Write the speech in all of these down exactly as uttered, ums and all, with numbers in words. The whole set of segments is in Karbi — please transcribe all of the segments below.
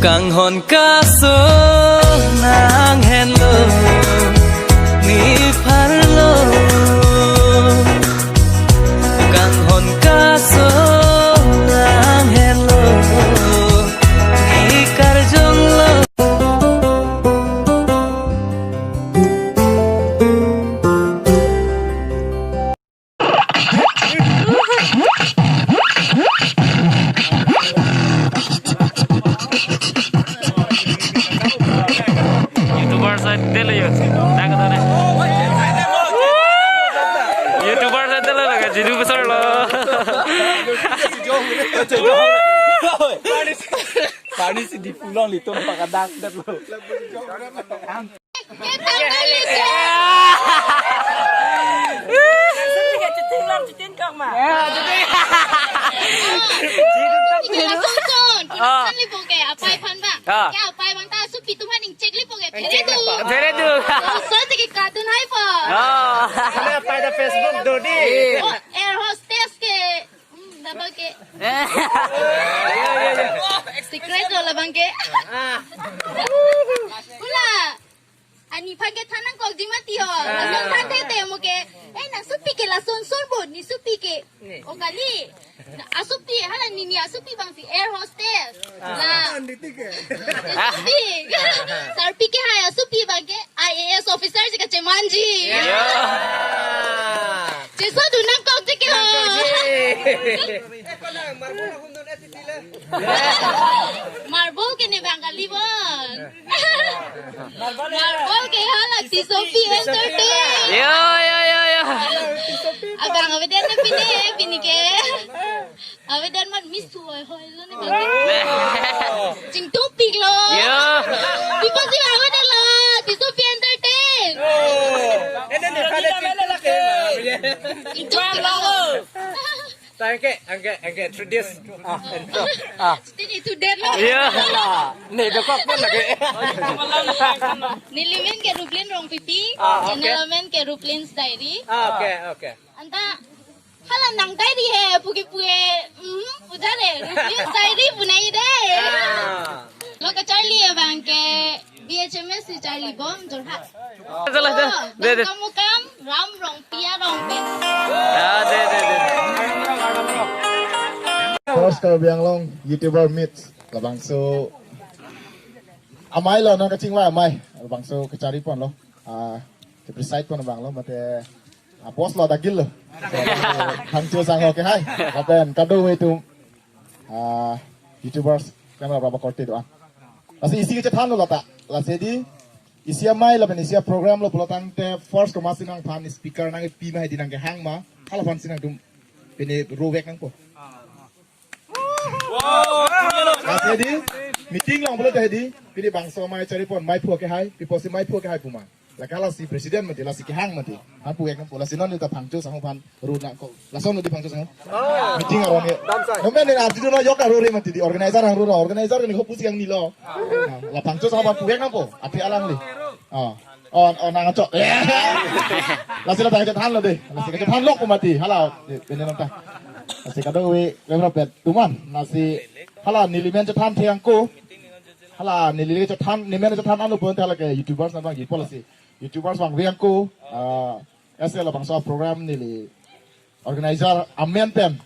Kanghon kaso nanghenlo, ne pharlo. Kanghon kaso nanghenlo, ne karjonglo. YouTuber side dele yo. Dak tane. YouTuber side dele laga jidu besar lo. Pani si di pulang litum pakadak dat lo. Sunsun, Ah. Sunsun lipo ke, apai aphan ba. Ah. Ke apai abang ta supi atum aning check lipo ke, phere do. Phere do. Oh, so tiki katun hai po. Ah. Kami apai ta Facebook do di. Oh, air hostess ke. Hmm, double ke. Eh. Secret lo labang ke. Ah. Pula. Ani aphan ke than nangkokji mati ho. Lason than thekte mo ke. Eh, nang supi ke lason son bo, ne supi ke. O kali. Asupi, hala ne, ne asupi abang si air hostess. La. Asupi. Sarpi ke hai asupi abang ke I A S officer si kachemanji. Ya. Cheso do nangkokji ke ho. Nangkokji. Marble ke ne bang kali bon. Marble ke hala Tisopi Entertain. Yo, yo, yo, yo. Abang avedet ne pine, pini ke. Avedet mat miss tu hoi hoi lo ne bang. Chingtupik lo. Yo. People si avedet lo. Tisopi Entertain. Ene ne pale chingtupik. Chingtupik lo. Tangke, angke, angke, introduce. Ah, intro. Ah. Sitini tu den lo. Iya. Lah, ne dokok pon lagi. Neli men ke Rublin Rongpipi, Ah, oke. Channel men ke Rublin's Diary. Ah, oke, oke. Anta, hala nang diary he, puke puke, hmm, udah deh, Rublin's Diary punai deh. Ah. Lo kacharli abang ke, B H M S si charlibom Jorhat. Salah, salah. Oh, deh, deh. Kamu kam Ram Rongpi arong pen. Ya, deh, deh, deh. First Karbi Anglong YouTuber meets labangso amei lo, nangkachingvai amei. Labangso kachari pon lo. Ah, ke preside pon abang lo, mate, ah, boss lo dagil lo. Thangcho sangho ke hai. Lapen kadokave atum ah, YouTubers, kami raba korte do-an. Lasi isi kechethan lo lata. Lasi di, isi amei lapen isi program lo pulo tangte first komatsi nangphan speaker nangpi ma hedi nangkehang ma. Hala aphan si nangtum pine rovek nangpo. Lasi di, meeting along pulote di, pine bangso amei charipon, mei phu ke hai, pipo si mei phu ke hai pu ma. Lake hala si president mati, lasi kehang mati. Aphu ek aphu lasi non ta Phangcho sangho aphan ro nangkok. Lason di Phangcho sangho. Ah. Meeting arong ye. Dam sai. Nomen ne arti do na yok aro re mati di organizer ang ro na organizer ne hopu si ang ni lo. Ah, la Phangcho sangho aphan pu ek nangpo. Api alang di. Ah. On on nang chok. Lasi la ta chethan lo de. Lasi chethan lok mati. Hala. Pine nang ta. Lasi kadokave lemra pet tuman. Lasi hala neli men chethan theyang ko. Hala neli le chethan, ne men chethan anu pon thala ke YouTubers nang bang ji policy. YouTubers bang veng ko, ah, ese labangso program neli organizer amen pen.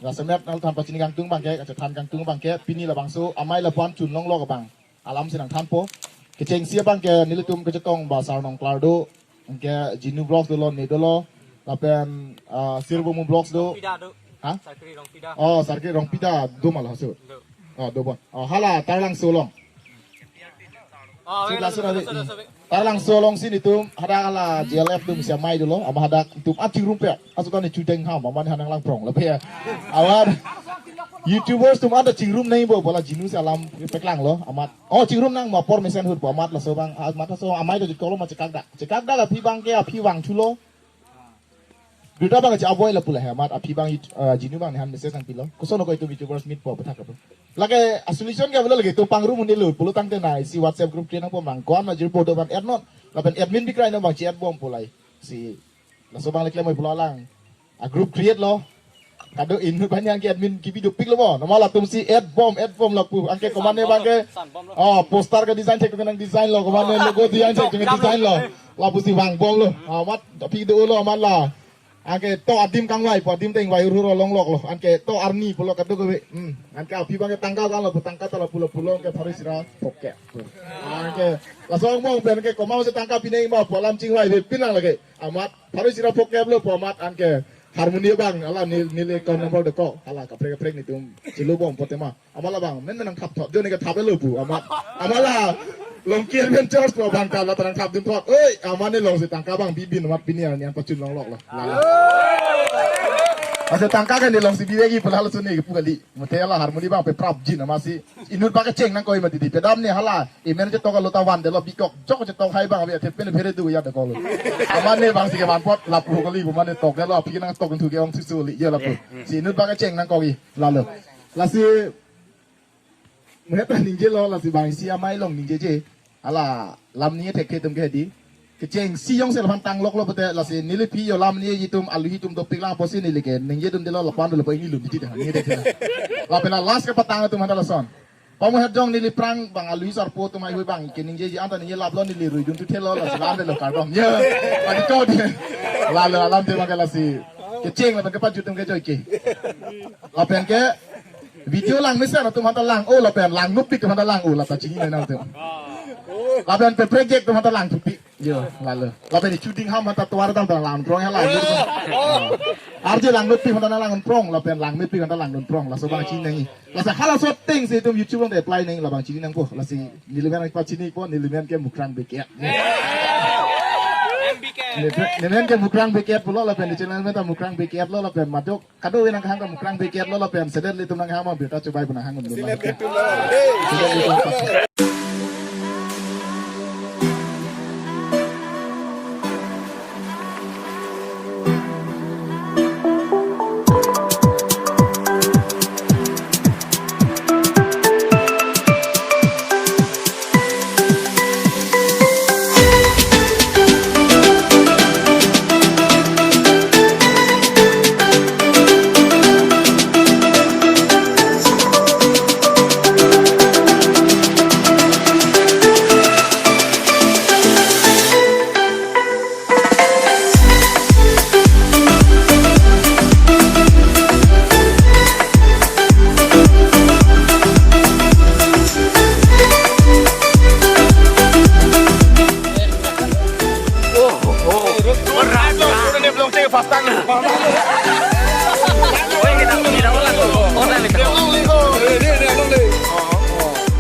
Lasemet nangthan pachini kangtung abang ke, kachethan kangtung abang ke, pini labangso amei lapu-an chun longlok abang. Alam si nangthanpo. Kechengsi abang ke nelitum kachetong ba Sarnong Klar do, anke Jinu Vlogs dolo, ne dolo, lapen, ah, Sirbomu Vlogs do. Pida do. Ha? Sarkri Rongpida. Oh, Sarkri Rongpida do ma laso. Do. Oh, do bon. Oh, hala Tarlangso along. Oh, Sut wait, laso wait, na wait, wait, wait. Tarlangso along si netum hadak hala J L F atum si amei dolo, amat hadak netum achingrum pe. Aso tani chudeng ham, amat hanang langprong lape ya. Awan YouTubers atum ada chingrum nangpo, bola Jinu si alam peklang lo, amat. Oh, chingrum nang ma por mesen hut po, amat laso abang, amat laso amei do jit kolo ma chekak dak. Chekak dak aphi abang ke, aphi vang chulo. Duta abang che avoid lapu la he amat aphi abang it-, ah, Jinu abang ne han message nangpilo. Koson ko itum YouTubers meet po aphuthak apo. Lake a-solution ke avelo lake itum pangrum un-elo pulo tangte na isi WhatsApp group create nangpo mang kon ma jirpo do abang add non. Lapen admin bikrai nang abang che-add bom pu la. Si laso abang le klem oi pulo alang. A group create lo. Kado inut banyak ke admin kibi dopik lo mo. Nama latum si add bom, add bom lapu. Anke komatne bang ke, oh, poster ke design thek nang design lo, komatne logo design thek nang design lo. Lapu si vang bom lo. Amat aphi do lo amat la. Anke to adim kangvai, po adim teng vai ru ro longlok lo. Anke to arni pulo kado ke. Hmm. Anke aphi bang ke tangka kan lapu tangka ta lapu lapu lo anke pharo isi ra phokep. Anke laso angbong pen ke komat si tangka pineng ma pu alam chingvai ave pinang lake. Amat pharo isi ra phokep lo pu amat anke harmony bang alam neli account number de ko hala kaprek kaprek netum chelo bom po tema. Amat la bang men men nangthap thot jo ne ke thap lo pu amat. Amat la Longki Adventures pu bang ta la ta nangthap dun thot. Oi, amat ne long si tangka bang bibin amat pini an yang pachun longlok lo. Lalo. Asa tangka kan ne long si biwegi pu lalo suni ke pu kali. Mate la harmony bang pe prap jin amat si. Inut bang kecheng nangkoi mati di pedam ne hala. Imen chetok lo ta van de lo bikok. Jok chetok hai bang abi athe pen phere du ya de kolo. Amat ne bang si ke van pot lapu kali bu mane tok de lo aphi nangtok thu ke ong susu li ya lapu. Si inut bang kecheng nangkoi lalo. Lasi meheta ningje lo lasi bang si amei long ningjeje. Hala lam ni thekthe atum ke di. Kecheng si jongsi laphan tanglok lo pute lasi neli aphi yo lam ni itum alu itum dopik lang apotsi neli ke ningje dun de lo lapan dolo po ini lun di di ni de. Lapen la last ke patang atum handa lason. Pamu het jong neli prang bang alu sarpo atum hai hui bang ke ningjeji anta ningje lap lo neli rui dun tu thelo lasi lam de lo kardom. Ya. Padi to di. Lalo alam te bang ke lasi. Kecheng lapen kepajut atum ke joi ke. Lapen ke video lang mesen atum hanta lang o lapen lang nupik atum hanta lang o lata chini nai nang atum. Lapen pe project atum hanta lang thupi. Yo, lalo. Lapen ichuding ham hanta tuar dam ta lang prong hala. Arje lang nupik hanta lang prong lapen lang nupik hanta lang prong laso bang chini nang. Lasa hala so thing si itum YouTube along apply nang labang chini nangpo. Lasi neli men pachini po neli men ke Mukrang Beket. Neli men ke Mukrang Beket pulo lapen channel men ta Mukrang Beket lo lapen madok. Kado we nangkehang ke Mukrang Beket lo lapen sedet litum nangkehang ma birta chubai pu nanghang un. Sedet litum lo. Sedet litum.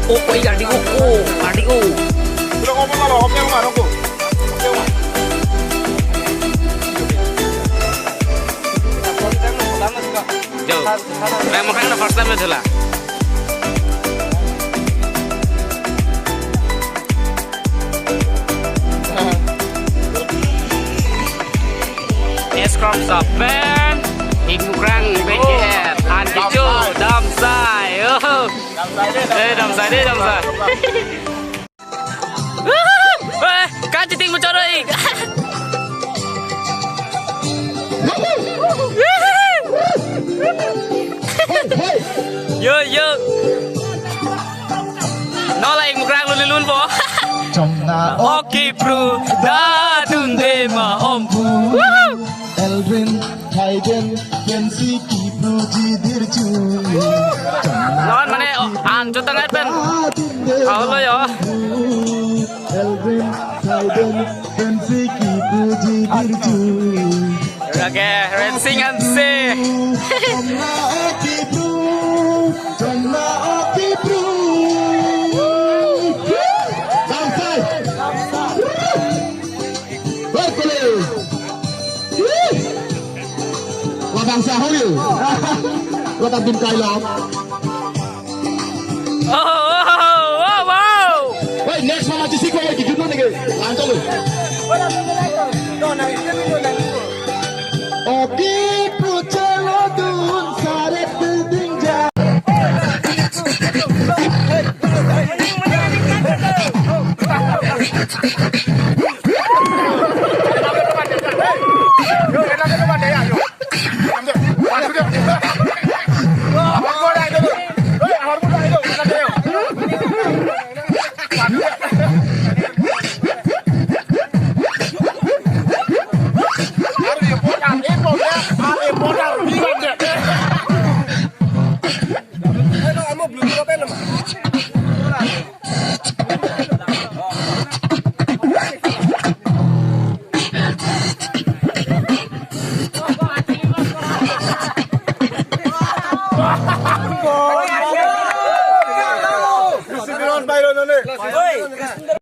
Oh, koi gadi ko, ko, gadi ko. Jo, main makan na first time na jela. Es krom sapen, ik mukrang beket, an kecho, damsai, oh. Eh, damsai deh, damsai. Eh, kan chiting muchot oi. Yo, yo. Nola ik mukrang lun lun po. Chomna oki pru da dun de ma om pu. Elrin Thaiden pensi kipruji dirju. Lawan mane, oh, an chutang ai pen. Aho lo yo. Elrin Thaiden pensi kipruji dirju. Oke, Rensing Hanse. Chomna oki pru, chomna oki pru. Damsai. Berkeley. Ih. Labangso ahok yo. Ladak dun kai lo. Oh, oh, oh, oh, wow. Wait, next mama jisi ko lagi dun lagi. Lanjut lo. Oke, pucelo dun saret ding ja. Oi, Kristin